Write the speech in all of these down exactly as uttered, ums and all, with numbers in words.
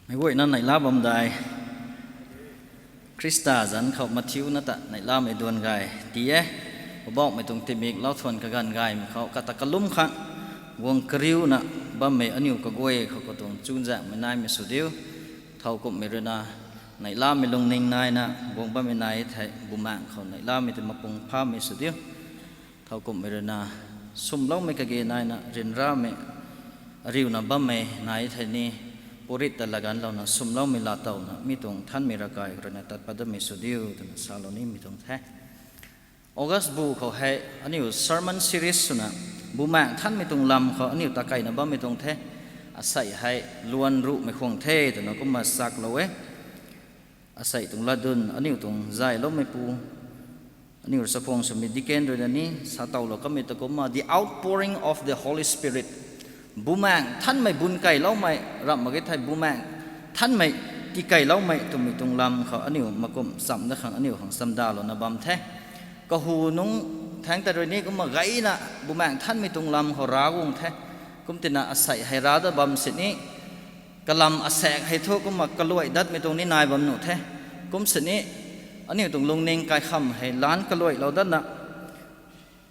Meic guayna neihla bam dai. Khrista zanc khou Matthew na ta neihlamei duan gay ti e. Poubauhmei tuang tingmik lau thuan kaganv gaymei khou kata kalum khang guang kariuna bammei aniu kaguay khou katuang chuzaenghmei naimei sw diu. Thowkumhmei ruina neihlamei lungning naina guang bammei nai thei Bumaengh khou neihlamei tei mapung phamei sw diu. Thowkumhmei ruina swmloumei kage naina ryanramei ariuna bammei nai thei ni, purit ta laganvlouna swmloumei laatowna mi tuang Nthanmei Ravkai khou ruina tat pat damei sw diu twna salou nimei tuang the. August bu khou hei aniu sermon series swna Bumaengh Nthanmei tuang lam khou aniu ta keyna bammei tuang the. Asei hei luan ruhmei khwang the twna kumna saklou e. Asei tuang latdyn aniu tuang zayloumei pu, aniu chakhwang swmei deacon ruina ni satowlou kamei ta kumna the outpouring of the Holy Spirit, Bumaengh Nthanmei bun keyloumei ramh mak ge thei Bumaengh Nthanmei tikeyloumei twmei tuang lam khou aniu makumh chamv da khang aniu khang chamdalouna bam the. Kahu nungc thaengc ta rui ni kumna gayna Bumaengh Nthanmei tuang lam khou rav guang the. Kumtina asei hei rav dat bam sini kalam asaekc hei thu kumna kaluai datmei tuang ni nai bam nuh the. Kum sini aniu tuang lungning kaikham hei lan kaluailou datna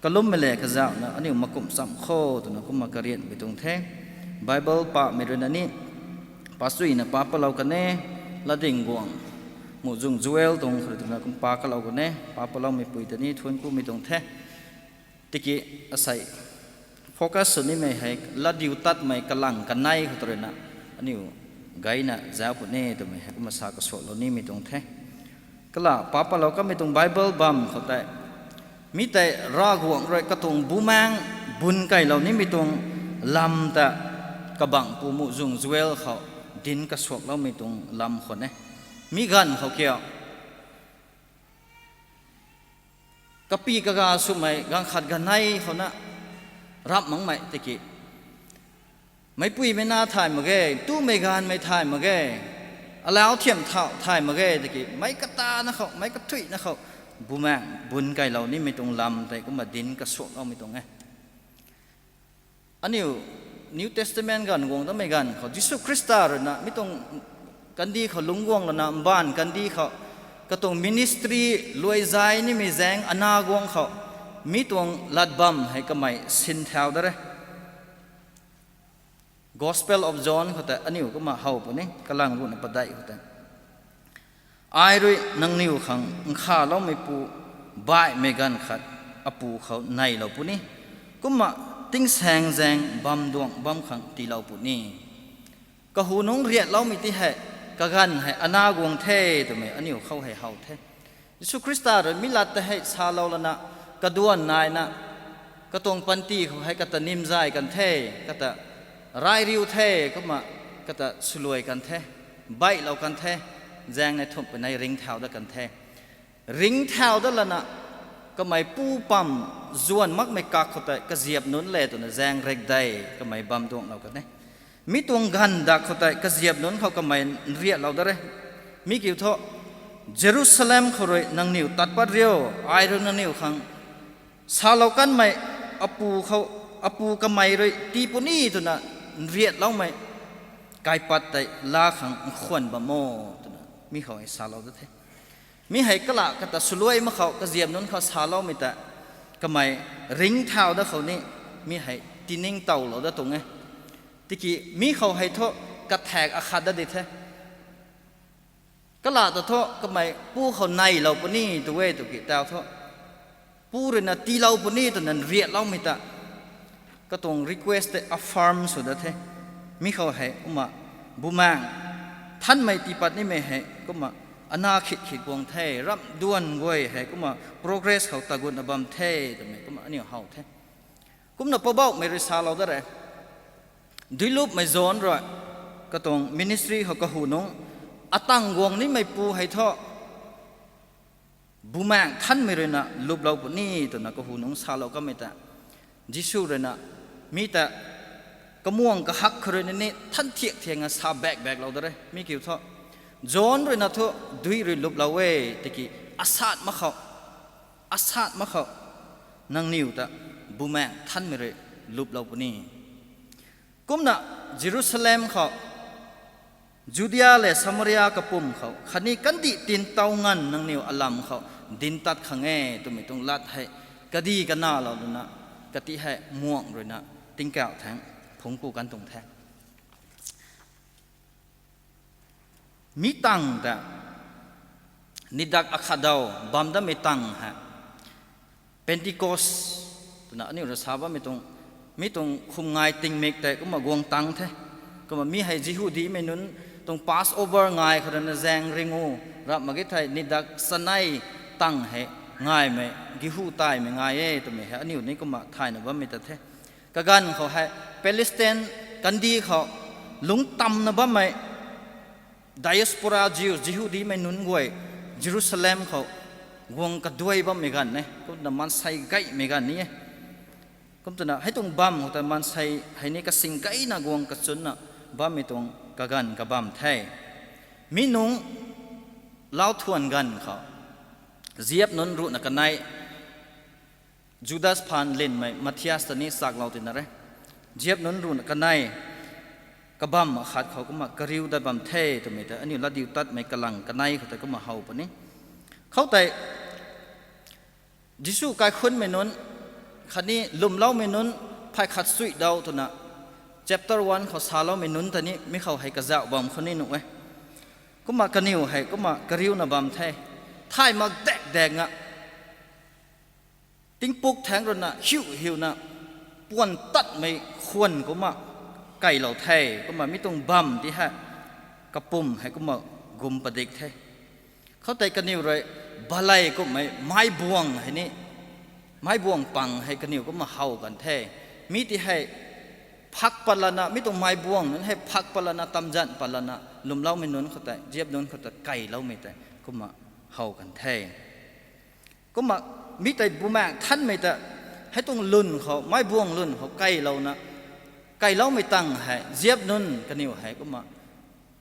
kalummei le kazauhna aniu makumh chamv kho twna kumna karianmei tuang the. Bible pamei ruina ni pastuina pa patlou kan e, Latdyng Guangc, Muhzwng Joel tuang khou rui twna kum pa kalou kan e, pa patloumeipui ta ni thuanc kumei tuang the. Tiki asei focus sw nimei hei latdiutatmei kalang kanei khou ta ruina aniu gayna zauc puni twmei hei kumna sa kasuaklou nimei tuang the. Kala pa patlou kamei tuang Bible bam khou tei mi tei Ravguangc rui katuang Bumaengh bun keylou nimei tuang lam ta kabangc pu Muhzwng Joel khou dinc kasuakloumei tuang lam khwan e. Mi ganv khou kiu kapi kaga swmei ganv khat ganei khou na ramh makmei tiki meicpuimei na thay mak ge, tumei gaanvmei thay mak ge, alau thiam thau thay mak ge tiki meic katana khou, meic kathuina khou Bumaengh bun keylou nimei tuang lam tei kumna dinc kasuakloumei tuang e. Aniu New Testament ganv guang damei ganv khou Jisu Khrista ruina mi tuang kandih khou lungc guang lana mbaanv kandih khou katuang ministry luai zay nimei zaeng ana guang khou mi tuang lat bam hei kamei sin thau da re. Gospel of John khou tei aniu kumna how puni, kalang ruhna padeih khou tei, ai rui nangniw khang nkhaloumeipu baihmei ganv khat apu khou neylou puni, kumna tingsaeng zaeng bamduangc bam khang tiilou puni. Kahu nungc riatloumei ti hei kaganv hei ana guang the twmei aniu khou hei how the. Jisu Khrista rui mi lat tei hei salou lana kaduan naina katuang panty khou hei kata nimzay kan the, kata rai riu the, kumna kata swluai kan the, baihlou kan the, zaeng nei thumh kanei ringcthau dat kan the. Ringcthau dat lana kamei pu pam zuan makmei kak khou tei kaziap nunc le twna zaeng rekdei kamei bamduanglou kan e. Mi tuang ganv dak khou tei kaziap nunc khou kamei nriatlou dat re. Mi kiu thu, Jerusalem khou rui nangniw tat pat rio, ai rui nangniw khang salou kanmei apu khou, apu kamei rui tii puni twna nriatloumei kaipat tei laa khang nkhwan bam o twna mi khou hei salou dat the. Mi hei kala kata swluai mak khou kaziap nunc khou saloumei ta kamei ringcthau dat khou ni mi hei tiningtowlou dat tuang e. Tiki mi khou hei thu kathaek akhat dat di the. Kala ta thu kamei pu khou neylou puni tw e tw ki tau thu, pu ruina tiilou puni twna nriatloumei ta katuang request tei affirm sw dat the. Mi khou hei kumna Bumaengh Nthanmei tiipat nimei hei kumna ana khit khit guang the, ramh duan guay hei kumna progress khou tagutna bam the twmei kumna aniu how the. Kumna Poubauhmei rui salou dat re. Duilupmei John rui katuang ministry khou kahu nungc atang guang nimeipu hei thu Bumaengh Nthanmei ruina luplou puni twna kahu nungc salou kamei ta Jisu ruina mi ta kamuang kahak khou ruina ni than thiak thiakna sa baek baeklou dat re. Mi kiu thu, John ruina thu dui rui luplou e tiki asat mak khou, asat mak khou nangniw ta Bumaengh Nthanmei rui luplou puni. Kumna Jerusalem khou Judia lev Samaria kapwm khou khatni kandih tintow nganv nangniw alam khou dinc tat khang e twmei tuang lat hei kadi kanalou luna kati hei muang ruina tingkauh thangc phungc ku kan tuang the. Mi tangv ta nidak akhatdaw bam datmei tangv hei Pentecost twna aniu rui sa bammei tuang, mi tuang khum ngai tingmik tei kumna guang tangc the. Kumna mi hei Jihudimei nunc tuang Passover ngai khou ruina zaeng ringu rap mak ge thei nidak chanei tangv hei ngaimei, Jihu taimei ngai e twmei hei aniu ni kumna thayna bammei ta the. Kaganv khou hei Palestine kandih khou lungc tamna bammei diaspora Jews, Jihudimei nunc guay Jerusalem khou guang kaduai bammei ganv e, kumna maansei gaymei ganv ni e. Kum twna hei tuang bam khou ta maansei hei ni kasing gayna guang kachunna bammei tuang kaganv kabam the. Mi nungc lau thuan ganv khou ziap nunc ruhna kanei, Judas phaan lynmei Matthias ta ni chaklou tina re. Ziap nunc ruhna kanei kabam akhat khou kumna kariu dat bam the twmei ta aniu Latdiutatmei kalang kanei khou tei kumna how puni. Khoutei Jisu kaikhunmei nunc khatni lwmloumei nunc phay khat chuy dau twna chapter one khou saloumei nunc ta ni mi khou hei kazauh bam khou ni nuh e. Kumna kaniw hei kumna kariuna bam the. Thay mak dak dak nga tingpuk thaengc ruina hiu hiuna puan tatmei khwan kumna keylou the. Kumna mi tuang bam ti hei kapwm hei kumna gum padik the. Khoutei kaniw rui balei kumhmei meibuang hei ni, meibuang pang hei kaniw kumna how kan the. Mi ti hei phak pat lana, mi tuang meibuang nunc hei phak pat lana, tamzan pat lana lwmloumei nunc khou tei, ziap nunc khou tei keyloumei tei kumna how kan the. Kumna mi tei Bumaengh Nthanmei ta hei tuang lwn khou, meibuang lwn khou keylouna, keyloumei tangv hei ziap nunc kaniw hei kumna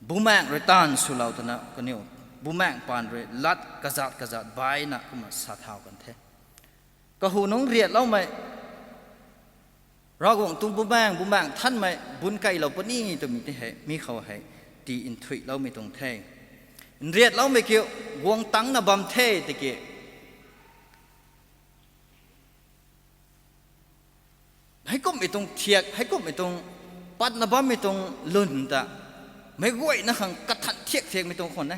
Bumaengh rui taanv swlou twna kaniw Bumaengh paan rui lat kazat kazat baina kumna sa thau kan the. Kahu nungc riatloumei, Ravguangc tuang Bumaengh, Bumaengh Nthanmei bun keylou puni twmei ti hei mi khou hei tii nthuihloumei tuang the. Nriatloumei kiu guang tangcna bam the tiki heikumhmei tuang thiak, heikumhmei tuang patna bammei tuang lwn ta meic guayna khang kathan thiak thiakmei tuang khwan e.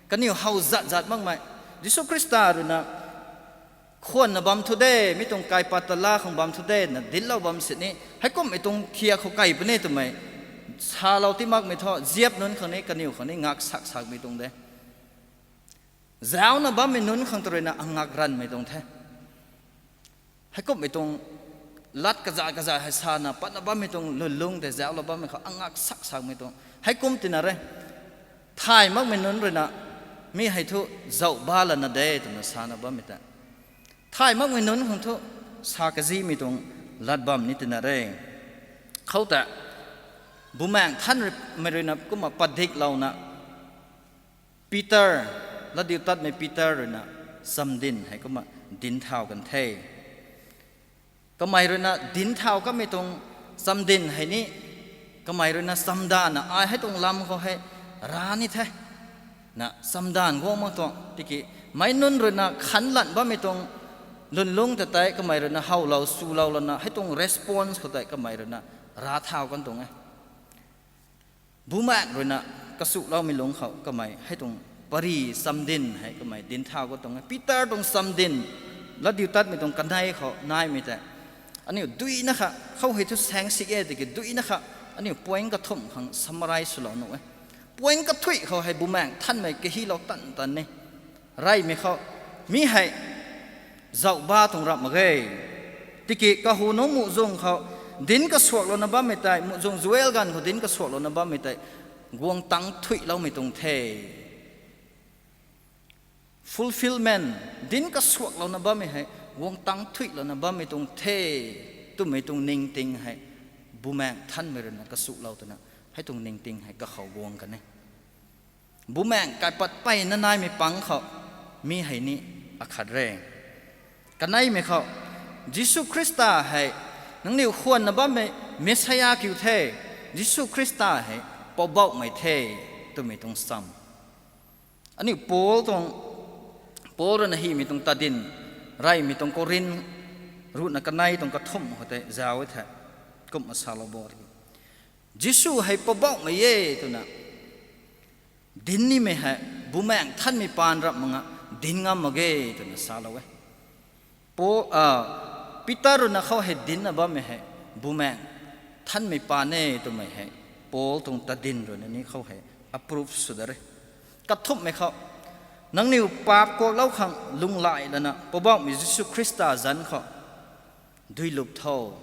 Kaniw how zat zat makmei, Jisu Khrista ruina khwanna bam thu de, mi tuang kaipat tala khang bam thu de na dinclou bam sini, heikumhmei tuang thiak khou key puni twmei salou ti makmei thu ziap nunc khang ni, kaniw khang ni ngak sak sakmei tuang de. Zaucna bammei nunc khang tw ruina angak ranvmei tuang the. Heikumhmei tuang lat kazat kazat hei sana patna bammei tuang lwnlung tei zauclou bammei khou angak sak sakmei tuang. Heikum tina re. Thay makmei nunc ruina mi hei thu zauc ba lana de twna sana bammei tei, thay makmei nunc khang thu sa kazimei tuang lat bam ni tina re. Khoutei Bumaengh Nthanmei ruina kumna padiklouna Peter, Latdiutatmei Peter ruina chamdin hei kumna dinc thau kan the. Kamei ruina dinc thau kanmei tuang chamdin hei ni, kamei ruina chamdanvna ai hei tuang lam khou hei rav ni the na chamdanv guang mak tuang tiki, meic nunc ruina khanlan bammei tuang lwnlung ta tei kamei ruina howlou swlou lana hei tuang response khou tei kamei ruina rav thau kan tuang e. Bumaengh ruina kasuloumei lungc khou kamei hei tuang pary chamdin hei kamei dinc thau kan tuang e. Peter tuang chamdin, Latdiutatmei tuang kanei khou naimei tei aniu duina kha khou hei thu saeng sik e tiki duina kha aniu point kathumh khang summarize swlou nuh e. Point kathuih khou hei Bumaengh Nthanmei kahilou tan tan ni reymei khou mi hei zauc ba tuang rap mak ge. Tiki kahu nungc muhzwng khou dinc kasuaklouna bammei tei, muhzwng Joel ganv khou dinc kasuaklouna bammei tei guang tangc thuihloumei tuang the. Fulfilment, dinc kasuaklouna bammei hei guang tangc thuihlouna bammei tuang the twmei tuang ningting hei Bumaengh Nthanmei ruina kasulou twna hei tuang ningting hei kakhou guang kan e. Bumaengh kaipat mpeyna naimei pang khou mi hei ni akhat re. Kaneimei khou, Jisu Khrista hei nangniw khwanna bammei Messiah kiu the. Jisu Khrista hei Poubauhmei the. twmei tuang sam. Aniu Paul tuang, Paul rui na hymei tuang tadin, reymei tuang Korinth ruhna kanei tuang kathumh khou tei zauc e the, kumna salou bo tiki, Jisu hei Poubauhmei e twna dinc nimei hei Bumaengh Nthanmei paan rap mak nga dinc ngam mak ge twna salou e. Paul, Peter rui na khou hei dincna bammei hei Bumaengh Nthanmei paan e twmei hei Paul tuang tadin rui na ni khou hei approve sw da re. Kathumhmei khou, nangniw paap kuaklou khang lunghlaic lana Poubauhmei Jisu Khrista zanc khou duilup tho.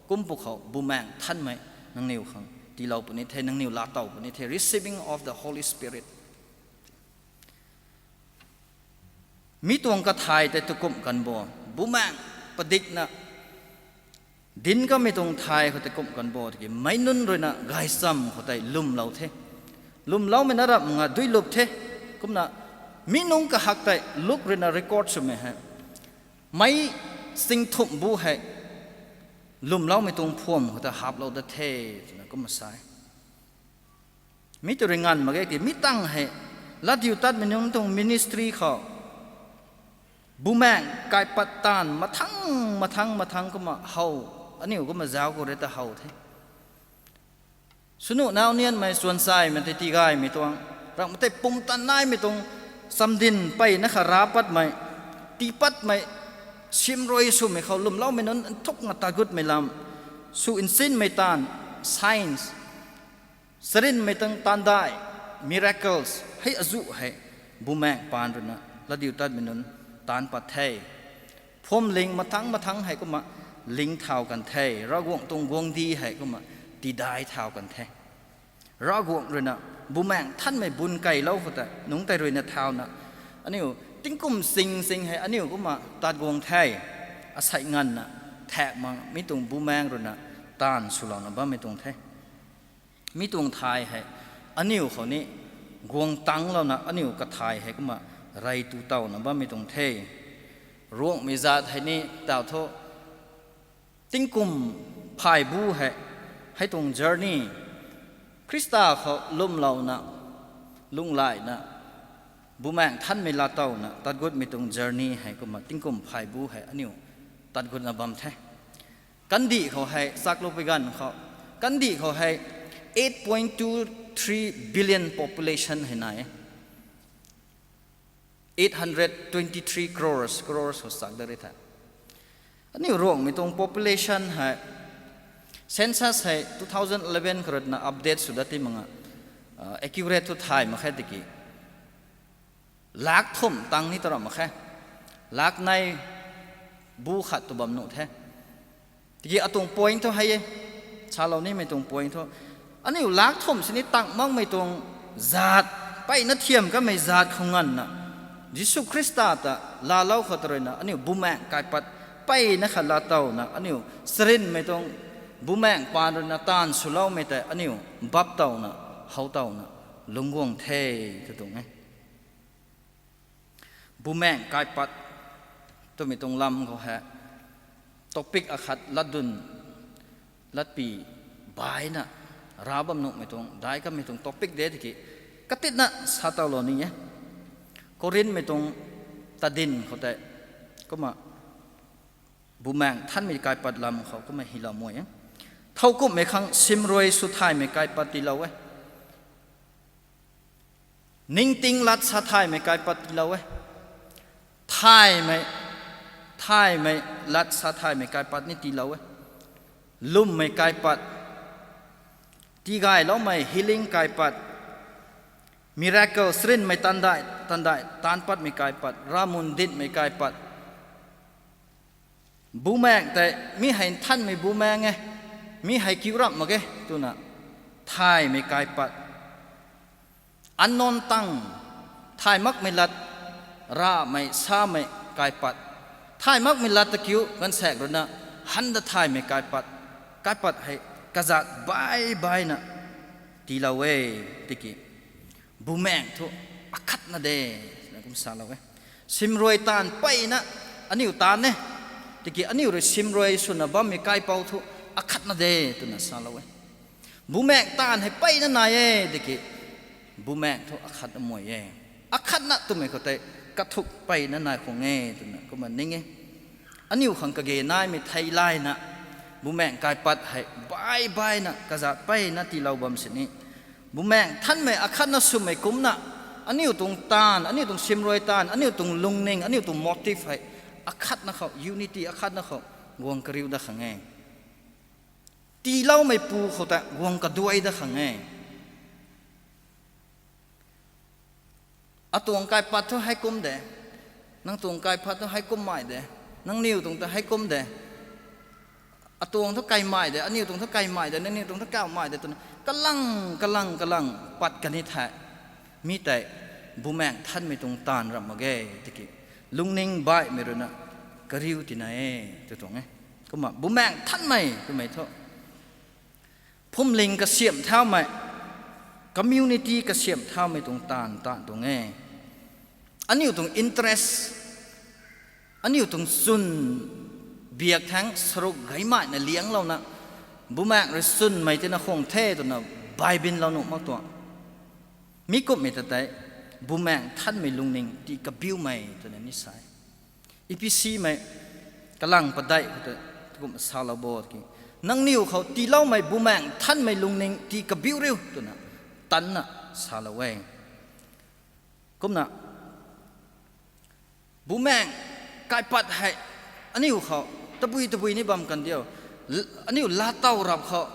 Kum pwkhou Bumaengh Nthanmei nangniw khang tiilou puni the, nangniw laatow puni the, receiving of the Holy Spirit. Mi tuang kathay tei tu kumh kan bo, Bumaengh padikna dinc kamei tuang thay khou tei kumh kan bo tiki, meic nunc rui na gaychamv khou tei lwmlou the. Lwmloumei na rap mak nga duilup the. Kumna mi nungc kahak tei Luk rui na record swmei hei, meic singthumh bu hei lwmloumei tuang phuam khou tei haplou dat the twna kumna sa e. Mi tu rui nganv mak ge ki, mi tangv hei latdiutatmei nunc tuang ministry khou Bumaengh kaipat taanv mathang mathang mathang kumna how, aniu kumna zauc khou rui ta how the. Swnuh nau nianmei, chuanchaimei tei tigaymei tuang, ramh tei pumtan naimei tuang chamdin mpeyna kha rav patmei, tii patmei, simrui swmei khou lwmloumei nunc nthukna tat gutmei lam, sw nsinmei taanv, signs, charynmei tuang taanvdaih, miracles hei azuh hei Bumaengh paan rui na latdiutatmei nunc taanc pat the. Phuamling mathang mathang hei kumna ling thau kan the. Ravguangc tuang guangcdic hei kumna tidai thau kan the. Ravguangc rui na Bumaengh Nthanmei bun keylou khou tei nungc tei rui na thauna, aniu tingkum sing sing hei aniu kumna tat guang the. Asei nganvna thak mak mi tuang Bumaengh rui na taanv swlouna bammei tuang the. Mi tuang thay hei aniu khou ni guang tangclouna aniu kathay hei kumna rey tu towna bammei tuang the. Ruanghmei zat hei ni taw thu, tingkum phay bu hei, hei tuang journey, Khrista khou lwmlouna, lunghlaicna, Bumaengh Nthanmei laatowna tat gutmei tuang journey hei kumna tingkum phay bu hei aniu tat gutna bam the. Kandih khou hei, chakloupui ganv khou, kandih khou hei eight point two three billion population hei nai e. Eight hundred twenty three crores, crores khou chak dat ri the. Aniu Ruanghmei tuang population hei, census hei two thousand eleven khou rui na update sw dat ti mak nga, accurate thu thay mak khe tiki, lak thumh tang ni ta ram mak khe. Lak nei bu khat tu bam nuh the. Tiki atuang point thu hei e, salou nimei tuang point thu, aniu lak thumh sini tang makmei tuang zat, mpeyna thiam kamei zat khou nganvna, Jisu Khrista ta laalou khou ta rui na aniu Bumaengh kaipat mpeyna khat laatowna, aniu charynmei tuang Bumaengh paan rui na taanv swloumei tei aniu bap towna, how towna, lungc guang the tw tuang e. Bumaengh kaipat twmei tuang lam khou hei topic akhat latdyn, latpy baihna rav bam nuhmei tuang, daic kamei tuang topic de tiki, katitna sa towlou ni e. Korinthmei tuang tadin khou tei kumna Bumaengh Nthanmei kaipat lam khou kumna hylou mui e. Thowkumhmei khang simrui sw thaymei kaipat tiilou e. Ningting lat sa thaymei kaipat tiilou e. Thaymei, thaymei lat sa thaymei kaipat ni tiilou e. Lwmmei kaipat, tigayloumei, healing kaipat, miracle, charynmei tandai, tandai taanc patmei kaipat, ravmun dinhmei kaipat, Bumaengh tei mi hei nthanmei Bumaengh e, mi hei kiu ramh mak ge twna thaymei kaipat, unknown tongue, thay makmei lat, ramei samei kaipat, thay makmei lat ta kiu ganvsaekc rui na han da thaymei kaipat, kaipat hei kazat baih baihna tiilou e. Tiki Bumaengh thu akhatna de, na kum salou e. Simrui taanv mpeyna aniu taanv e, tiki aniu rui simrui swna bammei kaipouc thu akhatna de twna salou e. Bumaengh taanv hei mpeyna nai e tiki Bumaengh thu akhat amei e. Akhatna twmei khou tei kathuk peyna nai khwan e twna kumna ning e. Aniu khang kage naimei thei layna, bumaengh kaipat hei bai baina kazat peyna tiilou bam sini, Bumaengh Nthanmei akhatna swmei kumcna, aniu tuang taanv, aniu tuang simrui taanv, aniu tuang lungning, aniu tuang motive hei akhatna khou, unity akhatna khou guang kariu dat khang e. Tiiloumeipu khou ta guang kaduai dat khang e. Atuang kaipat thu hei kum de, nang tuang kaipat thu hei kummei de, nangniw tuang ta hei kum de, atuang thu kaimei de, aniu tuang thu kaimei de, nangniw tuang thu kaumei de twna kalang kalang kalang pat kani the. Mi tei Bumaengh Nthanmei tuang taanv ramh mak ge. Tiki lungning baihmei ruina kariu tina e tw tuang e. Kumna Bumaengh Nthanmei twmei thu phuamling kasiamh thaumei, community kasiamh thaumei tuang taanv taanv tuang e. Aniu tuang interest, aniu tuang chwn biak thaeng saruk gaymeina lianglouna, Bumaengh rui chwnmei tina khwan the twna baibinlou nuh mak tuang. Mi kumhmei ta tei Bumaengh Nthanmei lungning tii kabiumei twna ni sa e. Ephesimei kalang padeih khou ta kum salou bo ki, nangniw khou tiiloumei Bumaengh Nthanmei lungning tii kabiu riu twna tanna salou e. Kumna Bumaengh kaipat hei aniu khou tabui tabui ni bam kan diu. Aniu laatow rap khou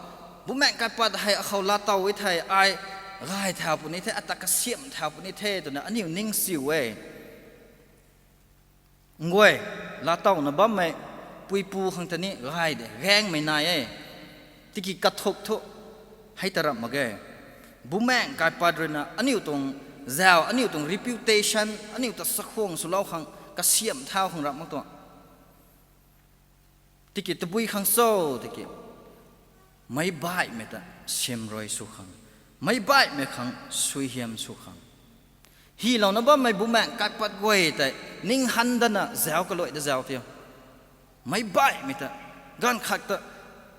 Bumaengh kaipat hei akhou laatow e thei ai gay thau puni the, ata kasiamh thau puni the twna aniu ningsiu e. Nguay, laatowna bammei puipu khang ta ni gay de, gaengmei nai e. Tiki kathuk thu hei ta ramh mak ge. Bumaengh kaipat ruina aniu tuang zau, aniu tuang reputation, aniu ta chakhwang swlou khang kasiamh thau khang ramh mak tuang. Tiki tabui khang cho, tiki meic baihmei ta simrui sw khang, meic baihmei khang suaihiam sw khang, hylouna bammei Bumaengh kaipat guay tei ning han datna zauc kaluai da zauc tio. Meic baihmei ta ganv khat ta,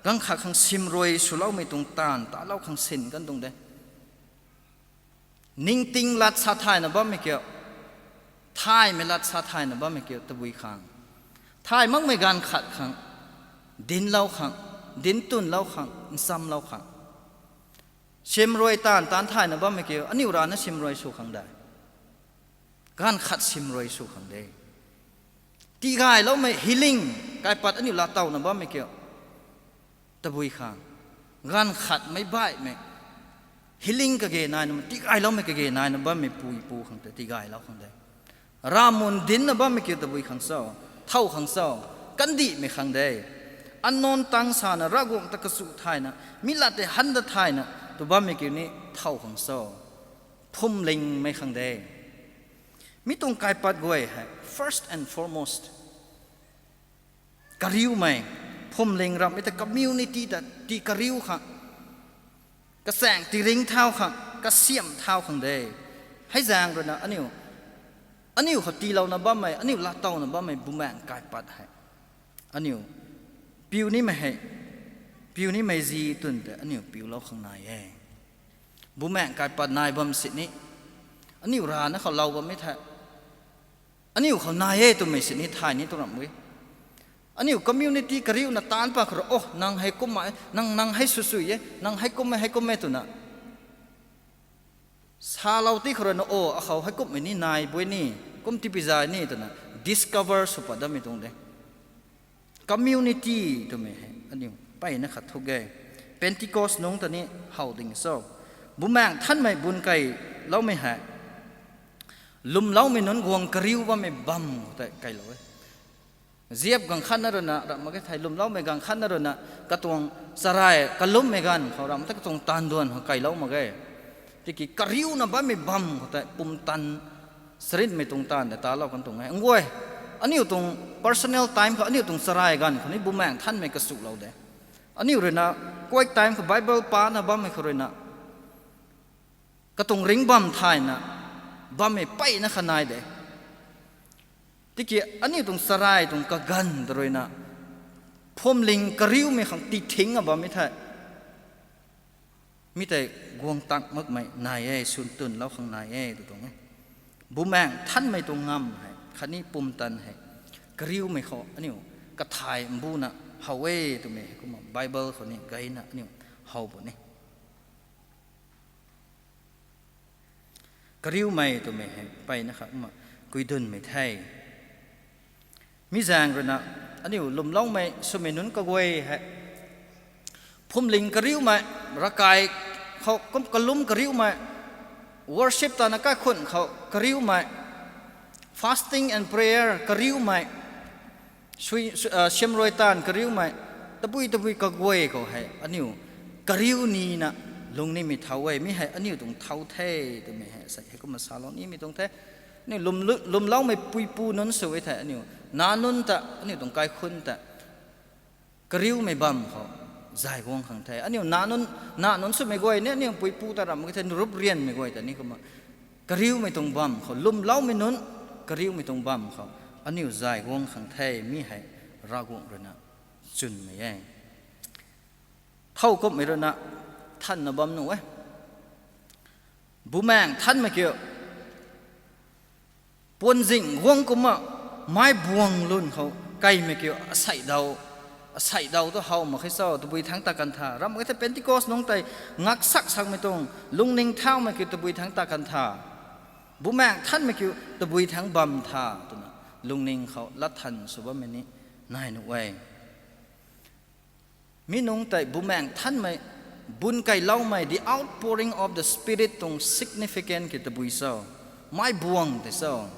ganv khat khang simrui swloumei tuang taanv talou khang sin kan tuang de. Ningting lat sa thayna bammei kiu, thaymei lat sa thayna bammei kiu tabui khang, thay makmei ganv khat khang, dinclou khang, dinc twnlou khang, nchamlou khang, simrui taanv taanc thayna bammei kiu aniu rana simrui sw khang de. Ganv khat simrui sw khang de. Tigayloumei healing, kaipat aniu laatowna bammei kiu tabui khang, ganv khat meic baihmei healing kage naina, tigayloumei kage naina bammei puipu khang ta tigaylou khang de. Ravmun dincna bammei kiu tabui khang cho, thow khang cho, kandihmei khang de. Unknown tongue sana Ravguangc ta kachu thayna, mi lat tei han dat thayna tw bammei kiu ni thow khang cho, phuamlingmei khang de. Mi tuang kaipat guay hei first and foremost kariumei, phuamling ramhmei ta community ta tii kariu khang, kachaeng tiiringc thau khang, kasiamh thau khang de. Hei zaeng ruina aniu, aniu khou tiilouna bammei, aniu laatowna bammei Bumaengh kaipat hei aniu piu nimei hei, piu nimei zi twn tei aniu piulou khang nai e. Bumaengh kaipat nai bam sini, aniu rana khou lou bammei the, aniu khou nai e twmei sini thay ni tu ramh e. Aniu community kariuna taanc pat khou rui, oh, nang hei kumna, nang, nang hei sw sw e, nang hei kum e, hei kum e twna salou ti khou ruina, o, akhou hei kumhmei ni nai bui ni, kum tipizay ni twna discover sw pat dammei tuang de. Community twmei hei aniu mpeyna khat thuk e. Pentecost nungc ta ni how ding cho, Bumaengh Nthanmei bun kailoumei hei lwmloumei nunc guang kariu bammei bam khou tei kailou e. Ziap ganv khatna ruina ramh mak ge thei, lwmloumei ganv khatna ruina katuang charai kalwmmei ganv khou ramh tei katuang taanv duan khou kailou mak ge. Tiki kariuna bammei bam khou tei pumtan, charynmei tuang taanv tei talou kan tuang e. Nguay, aniu tuang personal time khou, aniu tuang charai ganv khou ni Bumaengh Nthanmei kachuklou de. Aniu ruina quiet time khou Bible pana bammei khou ruina katuang ringc bam thayna bammei mpeyna kha nai de. Tiki aniu tuang charai tuang kaganv ta ruina phuamling kariumei khang tithing a bammei thei, Mi tei guang tak makmei nai e, swn twnlou khang nai e tw tuang e. Bumaengh Nthanmei tuang ngamv hei khatni pumtan hei kariumei khou aniu kathay mbuna how e twmei hei kumna Bible khou ni gayna aniu how puni. Kariumei twmei hei mpeyna khat kumna kuidunmei the. Mi zaeng ruina aniu lwmloumei swmei nunc kaguay hei phwamling kariumei, ravkai khou kum kalum kariumei, worship tana kaikhun khou kariumei, fasting and prayer kariumei, sui- sui- ah, siamruai taanv kariumei, tabui tabui kaguay khou hei aniu kariu nina lungnimei thau e. Mi hei aniu tuang thau the twmei hei sei hei kumna salou nimei tuang the. Aniu lwm- lwmloumei puipu nunc sw e thei aniu nac nunc ta, aniu tuang kaikhun ta kariumei bam khou zay guang khang the. Aniu nac nunc, nac nunc swmei guay ni aniu puipu ta ramh mak ge the, rup rianmei guay ta ni kumna kariumei tuang bam khou, lwmloumei nunc kariumei tuang bam khou aniu zay guang khang the. Mi hei Ravguangc ruina chwnmei e. Thow kumhmei ruina thanna bam nuh e. Bumaengh Nthanmei kiu puanzing guang kumna meic buang lun khou kaimei kiu asei daw, asei daw tu how mak khe cho, tabui thangc ta kan tha. Ramh mak ge the Pentecost nungc tei ngaksak sakmei tuang lungning thaumei kiu tabui thangc ta kan tha. Bumaengh Nthanmei kiu tabui thangc bam tha twna lungning khou latthan sw bammei ni nai nuh e. Mi nungc tei Bumaengh Nthanmei bun kailoumei, the outpouring of the Spirit tuang significant ki tabui cho? Meic buang tei cho?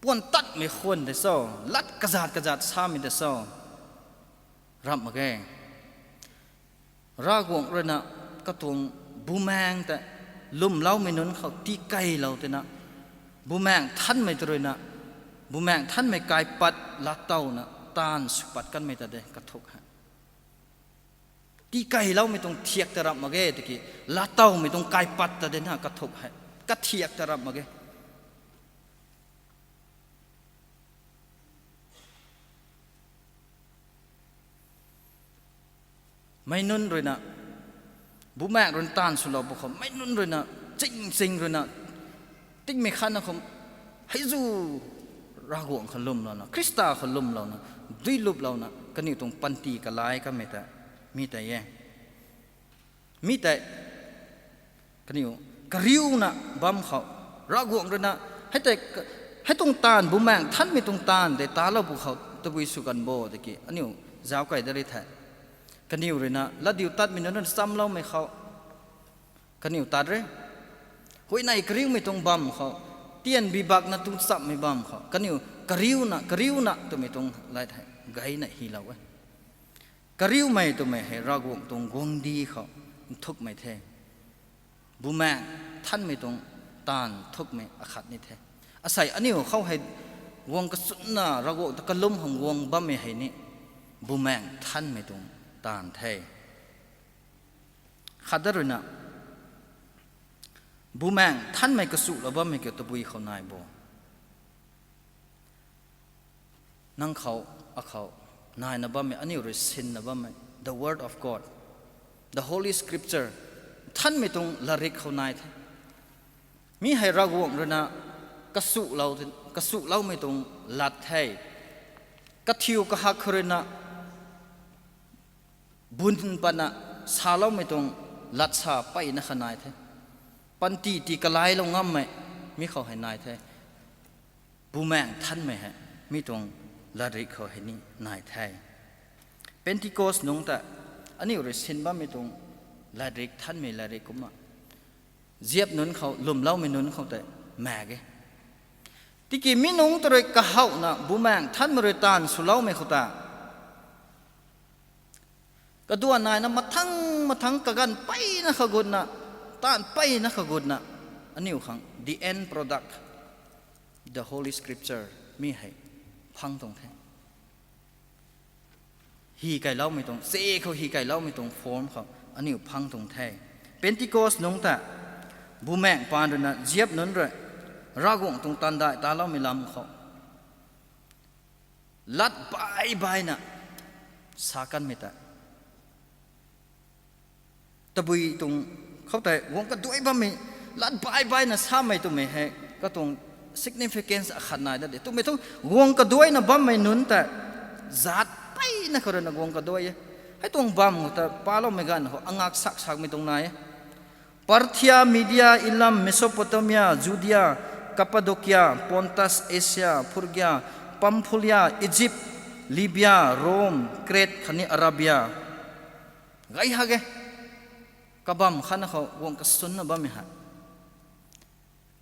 Puan tatmei khwan tei cho? Lat kazat kazat samei tei cho? Ramh mak ge. Ravguangc ruina katuang bumaengh ta lwmloumei nunc khou tikeylou tina, Bumaengh Nthanmei ta ruina, Bumaengh Nthanmei kaipat lattowna taanv sw pat kanmei ta de kathuk hei. Tikeyloumei tuang thiak ta ramh mak ge tiki, lattowmei tuang kaipat ta de na kathuk hei, kathiak ta ramh mak ge. Meic nunc ruina, Bumaengh ruina taanv swlou pw khou, meic nunc ruina, ching ching ruina, tingmei khatna khou, hei zu Ravguangc khou lwmlouna, Khrista khou lwmlouna, duiluplouna kaniw tuang panty kalai kamei ta, mi tei e. Mi tei kaniw kariuna bam khou, Ravguangc ruina, hei tei, hei tuang taanv, Bumaengh Nthanmei tuang taanv tei talou pw khou tabui sw kan bo tiki aniu zauc key da ri the. Kaniw ruina latdiutatmei nunc ruina chamloumei khou kaniw tat re. Huayney kariumei tuang bam khou, tian bibakna tuang chammei bam khou kaniw kariuna, kariuna twmei tuang lat hei gayna hylou e. Kariumei twmei hei Ravguangc tuang guangcdic khou nthukmei the. Bumaengh Nthanmei tuang taanv nthukmei akhat ni the. Asei aniu khou hei guang kachunna Ravguangc ta kalum khang guang bammei hei ni Bumaengh Nthanmei tuang taanv the. Khat da ruina, Bumaengh Nthanmei kasulou bammei kiu tabui khou nai bo? Nang khou, akhou, naina bammei, aniu rui sinna bammei, the Word of God, the Holy Scripture, Nthanmei tuang latrik khou nai the. Mi hei Ravguangc ruina kasulou, kasuloumei tuang lat the. Kathiu kahak khou ruina bun patna saloumei tuang lat sa peyna kha nai the. Panty tii kalailou ngammei mi khou hei nai the. Bumaengh Nthanmei hei mi tuang latrik khou hei ni nai the. Pentecost nungc ta aniu rui sin bammei tuang latrik, Nthanmei latrik kumna ziap nunc khou, lwmloumei nunc khou tei mak ge. Tiki mi nungc ta rui kahouhna Bumaengh Nthanmei rui taanv swloumei khou ta kaduan naina mathang mathang kaganv peyna kagutna, taanv peyna kagutna, aniu khang the end product, the Holy Scripture, mi hei phang tuang the. Hi kailoumei tuang, se khou hi kailoumei tuang form khou aniu phang tuang the. Pentecost nungc ta Bumaengh paan ruina ziap nunc rui Ravguangc tuang taanv dai taloumei lam khou lat bai baina sa kanmei ta Tabui tuang khou tei guang kaduai bammei, lat bai baina samei twmei hei katuang significance akhat nai dat de. Twmei thu guang kaduaina bammei nunc tei zaat peyna khou ruina guang kaduai e. Hei tuang bam khou ta paloumei ganv khou angak sak sakmei tuang nai e. Parthia, Media, Elam, Mesopotamia, Judea, Cappadocia, Pontus, Asia, Phrygia, Pamphylia, Egypt, Libya, Rome, Crete khatni Arabia. Gay hak e. Kabam khatna khou guang kasunna bammei hei,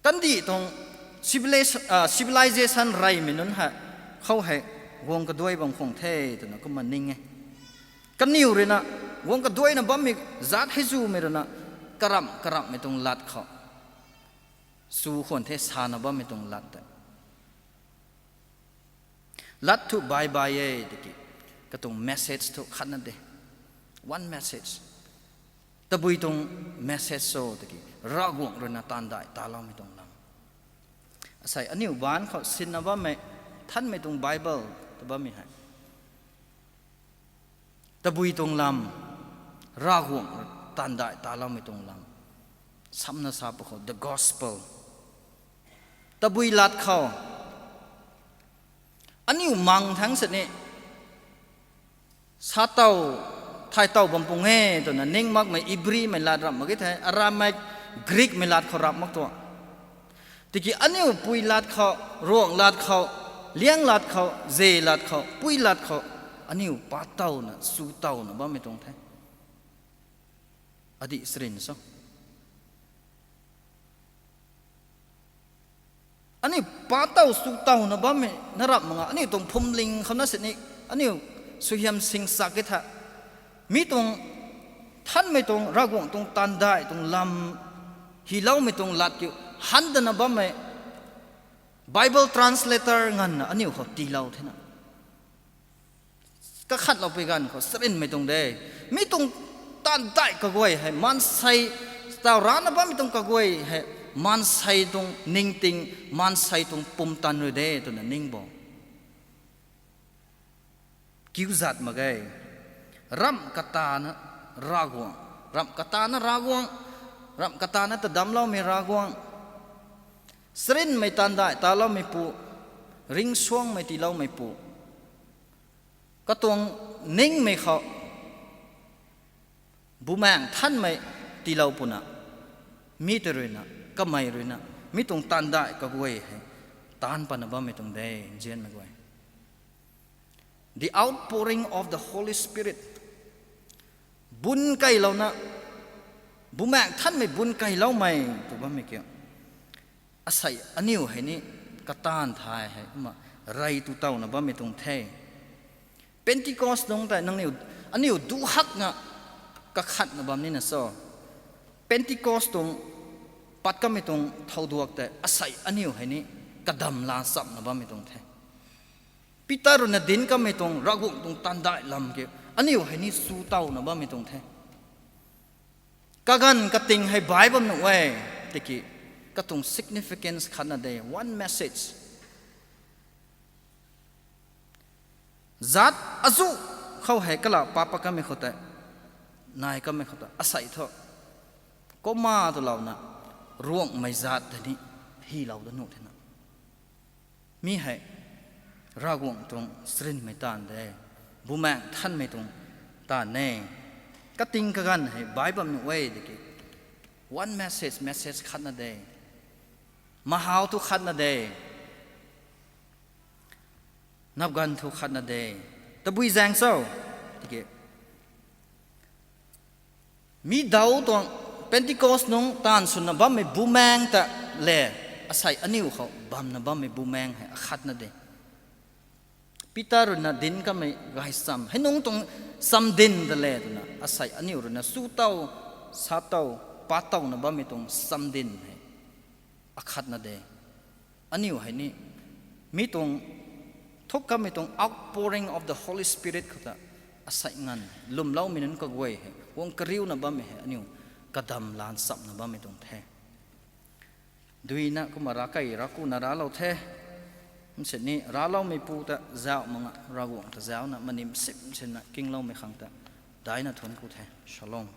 kandih tuang civilization, civilization reymei nunc hei khou hei guang kaduai bam khang the twna kumna ning e. Kaniw ruina guang kaduaina bammei zaat hei zumei ruina karamh karamhmei tuang lat khou su khwan the, sana bammei tuang lat tei. Lat thu bai bai e tiki, katuang message thu khatna de. One message. Tabui tuang message cho tiki, Ravguangc ruina taanv daih taloumei tuang lam. Asei aniu baanc khou sinna bammei, thanmei tuang Bible ta bammei hei, tabui tuang lam, Ravguangc taanv daih taloumei tuang lam. Samna sa pa khou the gospel. Tabui lat khou aniu mang thangc sini sa tow, thay tow bam pung e twna ning makmei Ibrimei lat ramh mak e the, Aramaic, Greekmei lat khou ramh mak tuang. Tiki aniu pui lat khou, Ruangc lat khou, Liang lat khou, Ze lat khou, Pui lat khou, aniu pa towna, su towna bammei tuang the. Adih sarin so. Aniu pa tow su towna bammei na ramh mak nga, aniu tuang phwamling khou na sini, aniu suaihiam singsak e tha. Mi tuang thanmei tuang, Ravguangc tuang taanv daih tuang lam hyloumei tuang lat kiu, han dana bammei Bible translator nganvna aniu khou tiilou thena. Kakhatloupui ganv khou sarinmei tuang de. Mi tuang taanv daih kaguay hei maansei, taw rana bammei tuang kaguay hei maansei tuang ningting, maansei tuang pumtan rui de twna ning bo. Kiu zat mak ge. Ramh katana Ravguangc, ramh katana Ravguangc, ramh katana tadamloumei Ravguangc, sarinmei taanv daih taloumeipu, ringcsuangmei tiiloumeipu, katuang ningmei khou Bumaengh Nthanmei tiilou puna, mi tei ruina, kamei ruina, mi tuang taanv daih kaguay hei taanc patna bammei tuang de, nzianmei guay. The outpouring of the Holy Spirit. Bun keylouna, Bumaengh Nthanmei bun keyloumei tw bammei kiu. Asei aniu hei ni kataanv thay hei kumna rey tu towna bammei tuang the. Pentecost nungc tei nangniw, aniu duc hakna kakhatna bam nina cho. Pentecost tuang pat kamei tuang thowduak tei asei aniu hei ni kadam laa chamna bammei tuang the. Peter ruina dinc kamei tuang Ravguangc tuang taanv daih lam kiu aniu hei ni su towna bammei tuang the. Kaganv kating hei bai bam nuh e, tiki katuang significance khatna de, one message. Zaat azuh khou hei kala papa kamei khou tei, nai kamei khou tei asei thu, kumna twlouna, Ruanghmei zaat tei ni hylou da nuh thena. Mi hei Ravguangc tuang sarinmei taanv de, Bumaengh Nthanmei tuang taanv e. Kating kaganv hei bai bam nuh e, tiki one message, message khatna de. Mahau thu khatna de. Napganv thu khatna de. Tabui zaeng cho, tiki mi daw tuang Pentecost nungc taanv swna bammei Bumaengh ta le, asei aniu khou bamna bammei Bumaengh hei akhatna de. Peter ruina dinc kamei gaychamv hei nungc tuang chamdin ta le twna asei aniu ruina su tow, sa tow, pat towna bammei tuang chamdin hei akhatna de. Aniu hei ni mi tuang thuk kamei tuang outpouring of the Holy Spirit khou ta asei nganv lwmloumei nunc kaguay hei guang kariuna bammei hei aniu kadam laa chamna bammei tuang the. Duina kumna ravkai ravkuna raclou the. Kumsini racloumeipu ta zauh mak nga, Ravguangc ta zauhna manim sim sinna kingloumei khang ta daina thuanc ku the. Shalom.